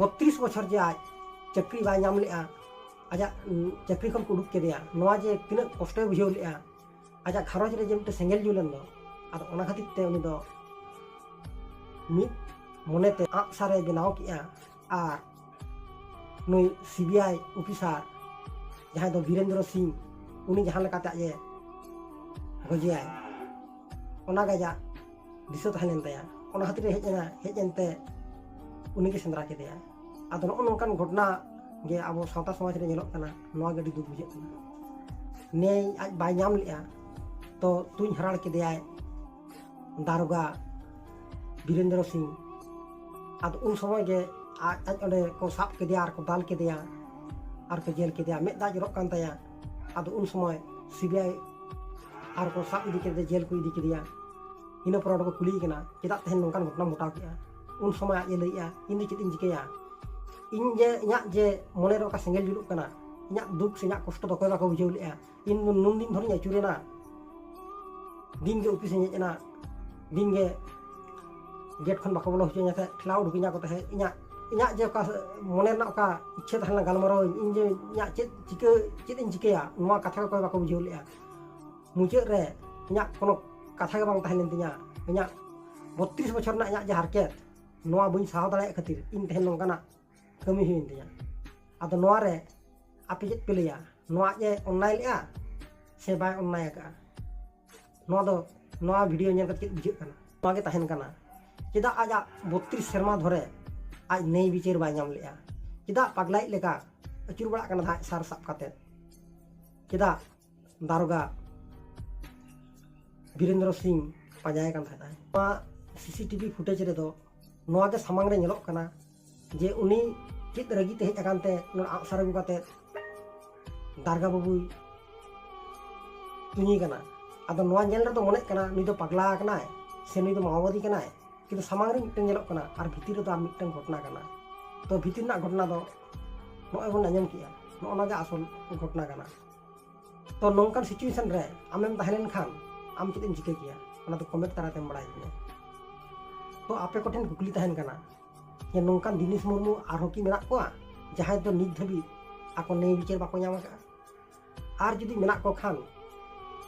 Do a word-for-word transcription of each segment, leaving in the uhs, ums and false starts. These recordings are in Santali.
ᱵᱚᱛᱨᱤᱥ ᱵᱚᱪᱷᱚᱨ ᱡᱮ ᱟᱡ ᱪᱟᱹᱠᱨᱤ ᱵᱟᱭ ᱧᱟᱢ ᱞᱮᱜᱼᱟ, ᱟᱡᱟᱜ ᱩᱸ, ᱪᱟᱹᱠᱨᱤ ᱠᱷᱚᱱ ᱠᱚ ᱩᱰᱩᱠ ᱠᱮᱫᱮᱭᱟ, ᱱᱚᱣᱟ ᱡᱮ ᱛᱤᱱᱟᱹᱜ ᱠᱚᱥᱴᱚᱭ ᱵᱩᱡᱷᱟᱹᱣ ᱞᱮᱜᱼᱟ, ᱟᱡᱟᱜ ᱜᱷᱟᱨᱚᱸᱡᱽ ᱨᱮ ᱡᱮ ᱢᱤᱫᱴᱮᱱ ᱥᱮᱸᱜᱮᱞ ᱡᱩᱞ ᱮᱱ ᱫᱚ, ᱟᱫᱚ ᱚᱱᱟ ᱠᱷᱟᱹᱛᱤᱨ ᱛᱮ ᱩᱱᱤ ᱫᱚ ᱢᱤᱫ ᱢᱚᱱᱮᱛᱮ ᱟᱸᱜ ᱥᱟᱨᱮ ᱵᱮᱱᱟᱣ ᱠᱮᱜᱼᱟ᱾ ᱟᱨ ᱱᱩᱭ ᱥᱤᱵᱤᱟᱭ ᱚᱯᱷᱤᱥᱟᱨ ᱡᱟᱦᱟᱸᱭ ᱫᱚ ᱵᱤᱨᱮᱱᱫᱨᱚ ᱥᱤᱝ, ᱩᱱᱤ ᱡᱟᱦᱟᱸ ᱞᱮᱠᱟᱛᱮ ᱟᱡ ᱮ ᱜᱚᱡᱮᱭᱟᱭ, ᱚᱱᱟ ᱜᱮ ᱟᱡᱟᱜ ᱫᱤᱥᱟᱹ ᱛᱟᱦᱮᱸ ᱞᱮᱱ ᱛᱟᱭᱟ᱾ ᱚᱱᱟ ᱠᱷᱟᱹᱛᱤᱨ ᱮ ᱦᱮᱡ ᱮᱱᱟ, ᱦᱮᱡ ᱮᱱᱛᱮ ᱩᱱᱤ ᱜᱮ ᱥᱮᱸᱫᱽᱨᱟ ᱠᱮᱫᱮᱭᱟᱭ᱾ ᱟᱫᱚ ᱱᱚᱜᱼᱚ ᱱᱚᱝᱠᱟᱱ ᱜᱷᱚᱴᱚᱱᱟ ᱜᱮ ᱟᱵᱚ ᱥᱟᱶᱛᱟ ᱥᱚᱢᱟᱡᱽ ᱨᱮ ᱧᱮᱞᱚᱜ ᱠᱟᱱᱟ᱾ ᱱᱚᱣᱟ ᱜᱮ ᱟᱹᱰᱤ ᱫᱩᱠ ᱵᱩᱡᱷᱟᱹᱜ ᱠᱟᱱᱟ᱾ ᱱᱮᱭ ᱟᱡ ᱵᱟᱭ ᱧᱟᱢ ᱞᱮᱜᱼᱟ, ᱛᱚ ᱛᱩᱧ ᱦᱟᱨᱟᱲ ᱠᱮᱫᱮᱭᱟᱭ ᱫᱟᱨᱚᱜᱟ ᱵᱤᱨᱮᱱᱫᱨᱚ ᱥᱤᱝ᱾ ᱟᱫᱚ ᱩᱱ ᱥᱚᱢᱚᱭ ᱜᱮ ᱟᱡ, ᱟᱡ ᱚᱸᱰᱮ ᱠᱚ ᱥᱟᱵ ᱠᱮᱫᱮᱭᱟ ᱟᱨ ᱠᱚ ᱫᱟᱞ ᱠᱮᱫᱮᱭᱟ ᱟᱨ ᱠᱚ ᱡᱮᱞ ᱠᱮᱫᱮᱭᱟ᱾ ᱢᱮᱫ ᱫᱟᱜ ᱡᱚᱨᱚᱜ ᱠᱟᱱ ᱛᱟᱭᱟ᱾ ᱟᱫᱚ ᱩᱱ ᱥᱚᱢᱚᱭ ᱥᱤᱵᱤᱟᱭ ᱟᱨ ᱠᱚ ᱥᱟᱵ ᱤᱫᱤ ᱠᱮᱫᱮ, ᱡᱮᱞ ᱠᱚ ᱤᱫᱤ ᱠᱮᱫᱮᱭᱟ᱾ ᱤᱱᱟᱹ ᱯᱚᱨᱮ ᱚᱸᱰᱮ ᱠᱚ ᱠᱩᱞᱤᱭᱮ ᱠᱟᱱᱟ, "ᱪᱮᱫᱟᱜ ᱛᱮᱦᱮᱧ ᱱᱚᱝᱠᱟᱱ ᱜᱷᱚᱴᱚᱱᱟᱢ ᱜᱷᱚᱴᱟᱣ ᱠᱮᱜᱼᱟ?" ᱩᱱ ᱥᱚᱢᱚᱭ ᱟᱡ ᱮ ᱞᱟᱹᱭᱮᱜᱼᱟ, "ᱤᱧ ᱫᱚ ᱪᱮᱫ ᱤᱧ ᱪᱤᱠᱟᱹᱭᱟ? ᱤᱧ ᱡᱮ, ᱤᱧᱟᱹᱜ ᱡᱮ ᱢᱚᱱᱮ ᱨᱮ ᱚᱠᱟ ᱥᱮᱸᱜᱮᱞ ᱡᱩᱞᱩᱜ ᱠᱟᱱᱟ, ᱤᱧᱟᱹᱜ ᱫᱩᱠ ᱥᱮ ᱤᱧᱟᱹᱜ ᱠᱚᱥᱴᱚ ᱫᱚ ᱚᱠᱚᱭ ᱵᱟᱠᱚ ᱵᱩᱡᱷᱟᱹᱣ ᱞᱮᱜᱼᱟ᱾ ᱤᱧ ᱫᱚ ᱱᱩᱱ ᱫᱤᱱ ᱫᱷᱚᱨᱮᱧ ᱟᱹᱪᱩᱨᱮᱱᱟ, ᱫᱤᱱ ᱜᱮ ᱚᱯᱷᱤᱥ ᱤᱧ ᱦᱮᱡ ᱮᱱᱟ, ᱫᱤᱱ ᱜᱮ ᱜᱮᱴ ᱠᱷᱚᱱ ᱵᱟᱠᱚ ᱵᱚᱞᱚ ᱦᱚᱪᱚᱧᱟ ᱛᱟᱦᱮᱸᱫ, ᱴᱷᱮᱞᱟᱣ ᱩᱰᱩᱠᱤᱧᱟ ᱠᱚ ᱛᱟᱦᱮᱸᱫ᱾ ᱤᱧᱟᱹᱜ, ᱤᱧᱟᱹᱜ ᱡᱮ ᱚᱠᱟ ᱢᱚᱱᱮ ᱨᱮᱱᱟᱜ ᱚᱠᱟ ᱤᱪᱪᱷᱟᱹ ᱛᱟᱦᱮᱸ ᱞᱮᱱᱟ ᱜᱟᱞᱢᱟᱨᱟᱣ ᱟᱹᱧ, ᱤᱧ ᱡᱮ ᱤᱧᱟᱹᱜ ᱪᱮᱫ ᱪᱤᱠᱟᱹ, ᱪᱮᱫ ᱤᱧ ᱪᱤᱠᱟᱹᱭᱟ, ᱱᱚᱣᱟ ᱠᱟᱛᱷᱟ ᱠᱚ ᱚᱠᱚᱭ ᱵᱟᱠᱚ ᱵᱩᱡᱷᱟᱹᱣ ᱞᱮᱜᱼᱟ᱾ ᱢᱩᱪᱟᱹᱫ ᱨᱮ ᱤᱧᱟᱹᱜ ᱠᱳᱱᱳ ᱠᱟᱛᱷᱟ ᱜᱮ ᱵᱟᱝ ᱛᱟᱦᱮᱸ ᱞᱮᱱ ᱛᱤᱧᱟᱹ᱾ ᱤᱧᱟᱹᱜ ᱵᱚᱛᱨᱤᱥ ᱵᱚᱪᱷᱚᱨ ᱨᱮᱱᱟᱜ ᱤᱧᱟᱹᱜ ᱡᱮ ᱦᱟᱨᱠᱮᱛ, ᱱᱚᱣᱟ ᱵᱟᱹᱧ ᱥᱟᱦᱟᱣ ᱫᱟᱲᱮᱭᱟᱜ ᱠᱷᱟᱹᱛᱤᱨ ᱤᱧ ᱛᱮᱦᱮᱧ ᱱᱚᱝᱠᱟᱱᱟᱜ ᱠᱟᱹᱢᱤ ᱦᱩᱭᱮᱱ ᱛᱤᱧᱟᱹ᱾ ᱟᱫᱚ ᱱᱚᱣᱟ ᱨᱮ ᱟᱯᱮ ᱪᱮᱫ ᱯᱮ ᱞᱟᱹᱭᱟ? ᱱᱚᱣᱟ ᱟᱡ ᱮ ᱚᱱᱱᱟᱭ ᱞᱮᱜᱼᱟ ᱥᱮ ᱵᱟᱭ ᱚᱱᱱᱟᱭ ᱟᱠᱟᱫᱼᱟ? ᱱᱚᱣᱟ ᱫᱚ, ᱱᱚᱣᱟ ᱵᱷᱤᱰᱤᱭᱳ ᱧᱮᱞ ᱠᱟᱛᱮ ᱪᱮᱫ ᱵᱩᱡᱷᱟᱹᱜ ᱠᱟᱱᱟ? ᱱᱚᱣᱟ ᱜᱮ ᱛᱟᱦᱮᱱ ᱠᱟᱱᱟ, ᱪᱮᱫᱟᱜ ᱟᱡᱟᱜ ᱵᱚᱛᱨᱤᱥ ᱥᱮᱨᱢᱟ ᱫᱷᱚᱨᱮ ᱟᱡ ᱱᱮᱭ ᱵᱤᱪᱟᱹᱨ ᱵᱟᱭ ᱧᱟᱢ ᱞᱮᱜᱼᱟ? ᱪᱮᱫᱟᱜ ᱯᱟᱜᱽᱞᱟᱭᱤᱡ ᱞᱮᱠᱟ ᱟᱹᱪᱩᱨ ᱵᱟᱲᱟᱜ ᱠᱟᱱᱟ ᱟᱡ ᱥᱟᱨ ᱥᱟᱵ ᱠᱟᱛᱮ? ᱪᱮᱫᱟᱜ ᱫᱟᱨᱚᱜᱟ ᱵᱤᱨᱮᱱᱫᱨᱚ ᱥᱤᱝ ᱯᱟᱸᱡᱟᱭᱮ ᱠᱟᱱ ᱛᱟᱦᱮᱸᱫ? ᱱᱚᱣᱟ ᱥᱤᱥᱤᱴᱤᱵᱷᱤ ᱯᱷᱩᱴᱮᱡᱽ ᱨᱮᱫᱚ ᱱᱚᱣᱟ ᱜᱮ ᱥᱟᱢᱟᱝ ᱨᱮ ᱧᱮᱞᱚᱜ ᱠᱟᱱᱟ ᱡᱮ ᱩᱱᱤ ᱪᱮᱫ ᱨᱟᱹᱜᱤ ᱛᱮ ᱦᱮᱡ ᱟᱠᱟᱱ ᱛᱮ ᱱᱚᱰᱮ ᱟᱸᱜ ᱥᱟᱨ ᱟᱹᱜᱩ ᱠᱟᱛᱮ ᱫᱟᱨᱜᱟ ᱵᱟᱹᱵᱩᱭ ᱛᱩᱧᱮ ᱠᱟᱱᱟ᱾ ᱟᱫᱚ ᱱᱚᱣᱟ ᱧᱮᱞ ᱨᱮᱫᱚ ᱢᱚᱱᱮᱜ ᱠᱟᱱᱟ ᱱᱩᱭ ᱫᱚ ᱯᱟᱜᱽᱞᱟ ᱟᱠᱟᱱᱟᱭ ᱥᱮ ᱱᱩᱭ ᱫᱚ ᱢᱟᱣᱵᱟᱫᱤ ᱠᱟᱱᱟᱭ, ᱠᱤᱱᱛᱩ ᱥᱟᱢᱟᱝ ᱨᱮ ᱢᱤᱫᱴᱮᱱ ᱧᱮᱞᱚᱜ ᱠᱟᱱᱟ ᱟᱨ ᱵᱷᱤᱛᱤᱨ ᱨᱮᱫᱚ ᱟᱨ ᱢᱤᱫᱴᱮᱱ ᱜᱷᱚᱴᱚᱱᱟ ᱠᱟᱱᱟ᱾ ᱛᱚ ᱵᱷᱤᱛᱤᱨ ᱨᱮᱱᱟᱜ ᱜᱷᱚᱴᱚᱱᱟ ᱫᱚ ᱱᱚᱜᱼᱚᱭ ᱵᱚᱱ ᱟᱸᱡᱚᱢ ᱠᱮᱜᱼᱟ, ᱱᱚᱜᱼᱚ ᱱᱚᱣᱟ ᱜᱮ ᱟᱥᱚᱞ ᱜᱷᱚᱴᱚᱱᱟ ᱠᱟᱱᱟ᱾ ᱛᱚ ᱱᱚᱝᱠᱟᱱ ᱥᱤᱪᱩᱭᱮᱥᱚᱱ ᱨᱮ ᱟᱢᱮᱢ ᱛᱟᱦᱮᱸ ᱞᱮᱱᱠᱷᱟᱱ ᱟᱢ ᱪᱮᱫ ᱮᱢ ᱪᱤᱠᱟᱹ ᱠᱮᱭᱟ? ᱚᱱᱟ ᱫᱚ ᱠᱚᱢᱮᱱᱴ ᱛᱟᱞᱟᱛᱮᱢ ᱵᱟᱲᱟᱭ ᱦᱚᱪᱚᱧᱟ᱾ ᱛᱚ ᱟᱯᱮ ᱠᱚᱴᱷᱮᱱ ᱠᱩᱠᱞᱤ ᱛᱟᱦᱮᱱ ᱠᱟᱱᱟ, ᱡᱮ ᱱᱚᱝᱠᱟᱱ ᱫᱤᱱᱮᱥ ᱢᱩᱨᱢᱩ ᱟᱨᱦᱚᱸ ᱠᱤ ᱢᱮᱱᱟᱜ ᱠᱚᱣᱟ, ᱡᱟᱦᱟᱸᱭ ᱫᱚ ᱱᱤᱛ ᱫᱷᱟᱹᱵᱤᱡ ᱟᱠᱚ ᱱᱮᱭ ᱵᱤᱪᱟᱹᱨ ᱵᱟᱠᱚ ᱧᱟᱢ ᱟᱠᱟᱫᱼᱟ? ᱟᱨ ᱡᱩᱫᱤ ᱢᱮᱱᱟᱜ ᱠᱚ ᱠᱷᱟᱱ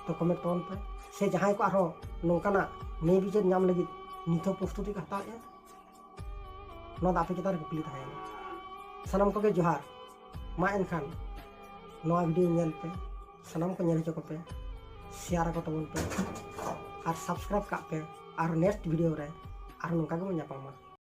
ᱛᱚ ᱠᱚᱢᱮᱱᱴ ᱛᱟᱵᱚᱱ ᱯᱮ, ᱥᱮ ᱡᱟᱦᱟᱸᱭ ᱠᱚ ᱟᱨᱦᱚᱸ ᱱᱚᱝᱠᱟᱱᱟᱜ ᱱᱮᱭ ᱵᱤᱪᱟᱹᱨ ᱧᱟᱢ ᱞᱟᱹᱜᱤᱫ ᱱᱤᱛ ᱦᱚᱸ ᱯᱨᱚᱥᱛᱩᱛᱤ ᱠᱚ ᱦᱟᱛᱟᱣᱮᱫᱼᱟ? ᱱᱚᱣᱟ ᱫᱚ ᱟᱯᱮ ᱪᱮᱛᱟᱱ ᱨᱮ ᱠᱩᱠᱞᱤ ᱛᱟᱦᱮᱸᱭᱮᱱᱟ᱾ ᱥᱟᱱᱟᱢ ᱠᱚᱜᱮ ᱡᱚᱦᱟᱨ᱾ ᱢᱟ ᱮᱱᱠᱷᱟᱱ ᱱᱚᱣᱟ ᱵᱷᱤᱰᱤᱭᱳ ᱧᱮᱞ ᱯᱮ, ᱥᱟᱱᱟᱢ ᱠᱚ ᱧᱮᱞ ᱦᱚᱪᱚ ᱠᱚᱯᱮ, ᱥᱮᱭᱟᱨ ᱟᱠᱚ ᱛᱟᱵᱚᱱ ᱯᱮ, ᱟᱨ ᱥᱟᱵᱥᱠᱨᱟᱭᱤᱵ ᱠᱟᱜ ᱯᱮ᱾ ᱟᱨ ᱱᱮᱠᱥᱴ ᱵᱷᱤᱰᱤᱭᱳ ᱨᱮ ᱟᱨᱦᱚᱸ ᱱᱚᱝᱠᱟ ᱜᱮᱵᱚᱱ ᱧᱟᱯᱟᱢᱟ᱾